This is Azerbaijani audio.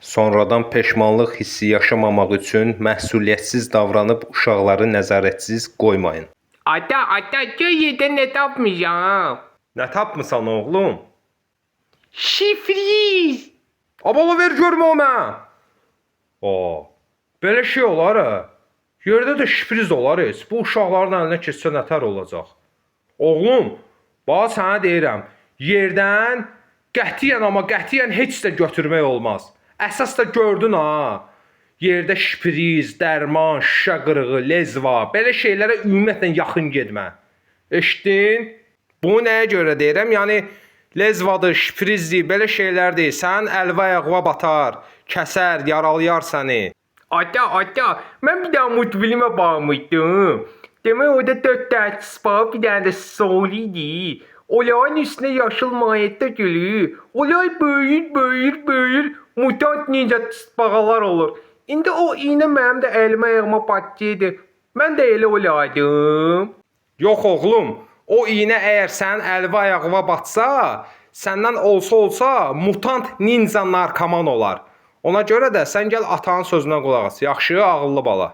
Sonradan peşmanlıq hissi yaşamamaq üçün məsuliyyətsiz davranıb uşaqları nəzarətsiz qoymayın. Ata, ata, gör yerdə nə tapmışam. Nə tapmısan oğlum? Şifriz. Abala ver görmə o mənə. A, belə şey olar ha. Yerdə də şpriz olar heç. Bu uşaqların əlinə keçsə nətər olacaq? Oğlum, bax sənə deyirəm, yerdən qətiyyən amma qətiyyən heç də götürmək olmaz. Əsas da gördün ha. Yerdə şpriz, dərman, şüşə qırığı, lezva, belə şeylərə ümumiyyətlə yaxın getmə. Eşitdin? Bunu nəyə görə deyirəm? Yəni lezvadır, şprizdir, belə şeylər deyil. Sənin əlvə ayağına batar, kəsər, yaralayar səni. Ata, ata, mən bir dənə multfilmə baxmışdım. Demək orada dörd dənə tısbağa, bir dənə də sol idi. Onların üstünə yaşıl maye tökülür. Onlar böyüyür, böyüyür, böyüyür. Mutant ninja tısbağalar olur. İndi o iynə mənim də əlimə ayağıma batdıydı. Mən də elə olaydım. Yox oğlum, o iynə əgər sənin əlvə ayağına batsa, səndən olsa-olsa mutant ninja narkoman olar. Ona görə də sən gəl atanın sözünə qulaq as. Yaxşı, ağıllı bala.